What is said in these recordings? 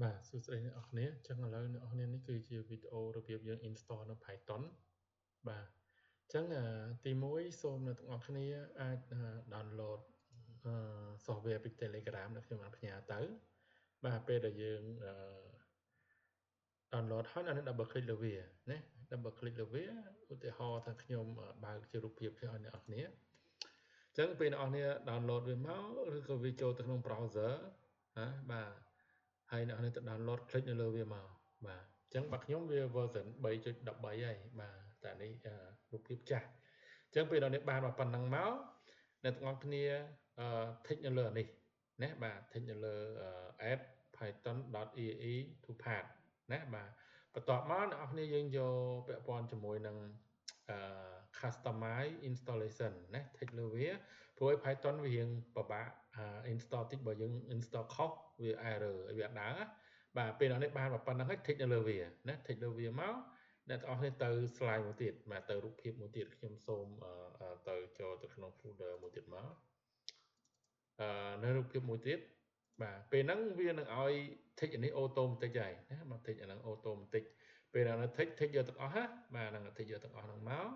បាទសួស្តីអ្នកនរគ្នាអញ្ចឹងឥឡូវអ្នកនរគ្នានេះគឺជាវីដេអូរបៀបយើង install នៅ Python បាទអញ្ចឹងទី1សូមអ្នកទាំងអស់គ្នាអាច download software ពី Telegram ដែលខ្ញុំបានផ្ញើទៅបាទពេលដែលយើង download ហើយអ្នក double click លើវាណា double click លើវាឧទាហរណ៍ថាខ្ញុំបើកជារូបភាពឲ្យអ្នកនរគ្នាអញ្ចឹងពេលអ្នកនរគ្នា download វាមកឬក៏វាចូលទៅក្នុង browser ណាបាទហើយអ្នកនរទៅ download click នៅលើវាមកបាទអញ្ចឹងបើខ្ញុំវា version 3.13ហើយបាទតែនេះរូបភាពចាស់អញ្ចឹងពេលដល់នេះបានមកប៉ុណ្ណឹងមកអ្នកទាំងអស់គ្នា tick នៅលើនេះណាបាទ tick នៅលើ add python.exe to path ណាបាទបន្ទាប់មកអ្នកនរគ្នាយើងយកពាក់ព័ន្ធជាមួយនឹង customize installation ណា tick លើវាព្រោះ Python វារៀងពិបាក install តិចបើយើង install ខុសវា error វាអត់ដើរបាទពេលនេះបានប៉ុណ្្នឹងហើយ tick នៅលើវាណា tick លើវាមកអ្នកទាំងអស់គ្នាទៅ slide មួយទៀតបាទទៅរូបភាពមួយទៀតខ្ញុំសូមទៅចូលទៅក្នុង folder មួយទៀតមកអឺនៅរូបភាពមួយទៀតបាទពេលហ្នឹងវានឹងឲ្យ tick នេះ automatic ហើយណាបាទ tick អាហ្នឹង automatic ពេលហ្នឹង tick tick យកទាំងអស់ណាបាទហ្នឹង tick យកទាំងអស់ហ្នឹងមក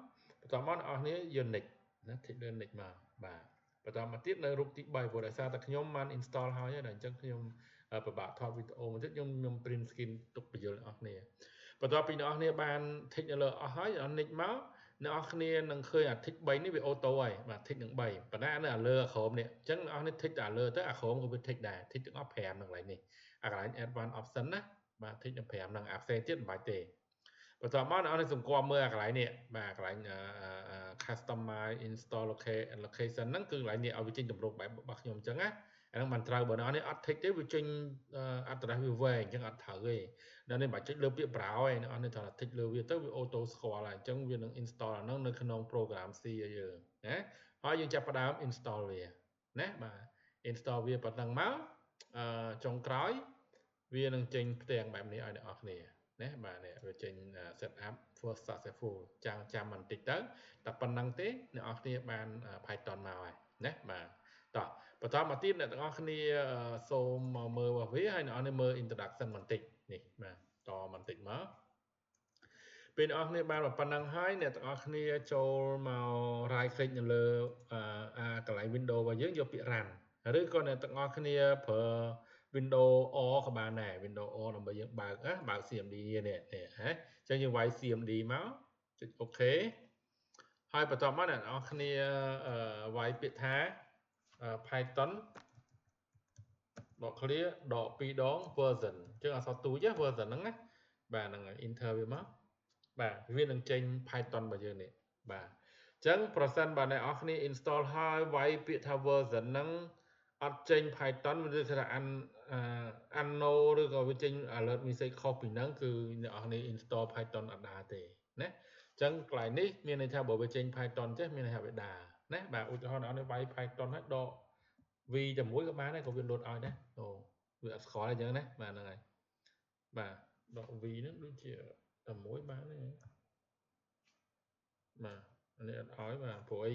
បន្ទាប់មកអ្នកនរគ្នាយក next ណា tick លើ next មកបាទបន្តមកទៀតនៅរូបទី3ព្រោះដោយសារតែខ្ញុំបាន install ហើយហើយដល់អញ្ចឹងខ្ញុំពិបាកថតវីដេអូមួយទៀតខ្ញុំខ្ញុំ print screen ទុកបញ្យល់អ្នកនរគ្នាបន្ទាប់ពីអ្នកនរគ្នាបាន tick នៅលើអស់ហើយ next មកអ្នកនរគ្នានឹងឃើញអា tick 3នេះវា auto ហើយបាទ tick នឹង3ប៉ុន្តែនៅអាលើអាក្រោមនេះអញ្ចឹងអ្នកនរគ្នា tick តែអាលើទៅអាក្រោមក៏វា tick ដែរ tick ទាំងអស់5នៅកន្លែងនេះអាកន្លែង advanced option ណាបាទ tick នឹង5ហ្នឹងអាផ្សេងទៀតមិនបាច់ទេបន្ទាប់មកអ្នកនរសម្គាល់មើលអាកន្លែងនេះបាទកន្លែង customize install location ហ្នឹងគឺកន្លែងនេះឲ្យវាចេញទម្រង់បែបរបស់ខ្ញុំអញ្ចឹងណាអាហ្នឹងមិនត្រូវបើអ្នកនេះអត់ tick ទេវាចេញ address វាវែងអញ្ចឹងអត់ត្រូវទេអ្នកនេះមិនបាច់ចុចលើពាក្យ browse ទេអ្នកនេះត្រូវតែ tick លើវាទៅវា auto ស្គាល់ហើយអញ្ចឹងវានឹង install អាហ្នឹងនៅក្នុង program C ឲ្យយើងណាហើយយើងចាប់ផ្ដើម install វាណាបាទ install វាប៉ុណ្ណឹងមកអឺចុងក្រោយវានឹងចេញផ្ទាំងបែបនេះឲ្យអ្នកនរគ្នាណាបាទនេះវាចេញ set up first successful ចាំចាំបន្តិចទៅតែប៉ុណ្្នឹងទេអ្នកនរគ្នាបាន Python មកហើយណាបាទតោះបន្តមកទៀតអ្នកទាំងអស់គ្នាសូមមកមើលរបស់វាហើយអ្នកនរគ្នាមើល introduction បន្តិចនេះបាទតបន្តិចមកពេលអ្នកនរគ្នាបានប៉ុណ្ណឹងហើយអ្នកទាំងអស់គ្នាចូលមក right click នៅលើអាកន្លែង window របស់យើងយកពាក្យ run ឬក៏អ្នកទាំងអស់គ្នាប្រើ Windows R ក៏បានដែរ Windows R ដើម្បីយើងបើកណាបើក CMD នេះនេះហ៎អញ្ចឹងយើងវាយ CMD មកចុច OK ហើយបន្ទាប់មកអ្នកនរគ្នាវាយពាក្យថា Python ដក clear ដក2ដង version អញ្ចឹងអក្សរទូច version ហ្នឹងណាបាទហ្នឹងហើយ enter វាមកបាទវានឹងចេញ Python របស់យើងនេះបាទអញ្ចឹងប្រសិនបើអ្នកនរគ្នា install ហើយវាយពាក្យថា version ហ្នឹងអត់ចេញ Python ឬថា un unknown ឬក៏វាចេញ alert message ខុសពីហ្នឹងគឺអ្នកនរគ្នា install Python អត់ដើរទេណាអញ្ចឹងកន្លែងនេះមានន័យថាបើវាចេញ Python ចេះមានន័យថាវាដើរណាបាទឧទាហរណ៍អ្នកនរវាយ Python ហើយដក V តែមួយក៏បានដែរក៏វាលោតឲ្យដែរអូវាអត់ស្គាល់អញ្ចឹងណាបាទហ្នឹងហើយបាទដក V ហ្នឹងដូចជាតែមួយបានទេបាទនេះអត់ឲ្យបាទព្រោះអី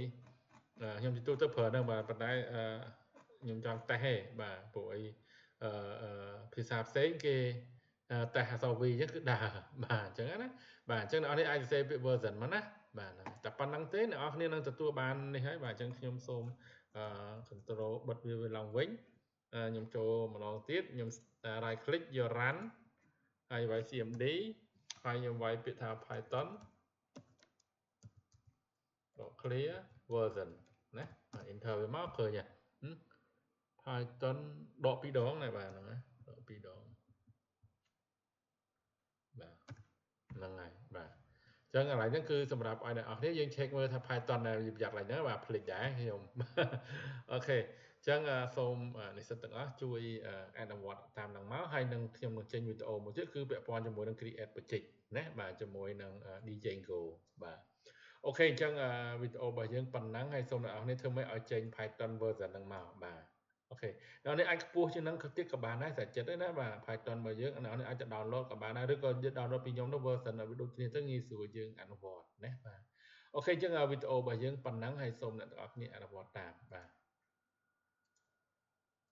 ខ្ញុំទទួលទៅប្រើហ្នឹងបាទប៉ុន្តែខ្ញុំចង់តេស្តទេបាទព្រោះអីអឺភាសាផ្សេងគេតេស្តអក្សរ V អញ្ចឹងគឺដើរបាទអញ្ចឹងណាបាទអញ្ចឹងអ្នកនរអាចសរសេរពាក្យ version មកណាបាទតែប៉ុណ្្នឹងទេអ្នកនរគ្នានឹងទទួលបាននេះហើយបាទអញ្ចឹងខ្ញុំសូមអឺ control បិទវាឡើងវិញខ្ញុំចូលម្ដងទៀតខ្ញុំ right click យក run ហើយវាយ cmd ហើយខ្ញុំវាយពាក្យថា python .clear version ណា enter វាមកឃើញហ៎ Python ដកពីរដងដែរបាទហ្នឹងណាដកពីរដងបាទហ្នឹងហើយបាទអញ្ចឹងកន្លែងហ្នឹងគឺសម្រាប់ឲ្យអ្នកនរគ្នាយើង check មើលថា Python ដែលប្រយ័ត្នកន្លែងហ្នឹងបាទភ្លេចដែរខ្ញុំ OK អញ្ចឹងសូមនិស្សិតទាំងអស់ជួយអនុវត្តតាមហ្នឹងមកហើយនឹងខ្ញុំនឹងចេញវីដេអូមួយទៀតគឺពាក់ព័ន្ធជាមួយនឹង create project ណាបាទជាមួយនឹង Django បាទ OK អញ្ចឹងវីដេអូរបស់យើងប៉ុណ្ណឹងហើយសូមអ្នកនរគ្នាធ្វើម៉េចឲ្យចេញ Python version ហ្នឹងមកបាទ OK អ្នកនេះអាចខ្ពស់ជាងហ្នឹងទៀតក៏បានដែរស្រេចចិត្តទេណាបាទ Python របស់យើងអ្នកនេះអាចទៅ download ក៏បានដែរឬក៏ download ពីខ្ញុំទៅ version ឲ្យវាដូចគ្នាទៅងាយស្រួលយើងអនុវត្តណាបាទ OK អញ្ចឹងវីដេអូរបស់យើងប៉ុណ្ណឹងហើយសូមអ្នកទាំងអស់គ្នាអនុវត្តតាមបាទ។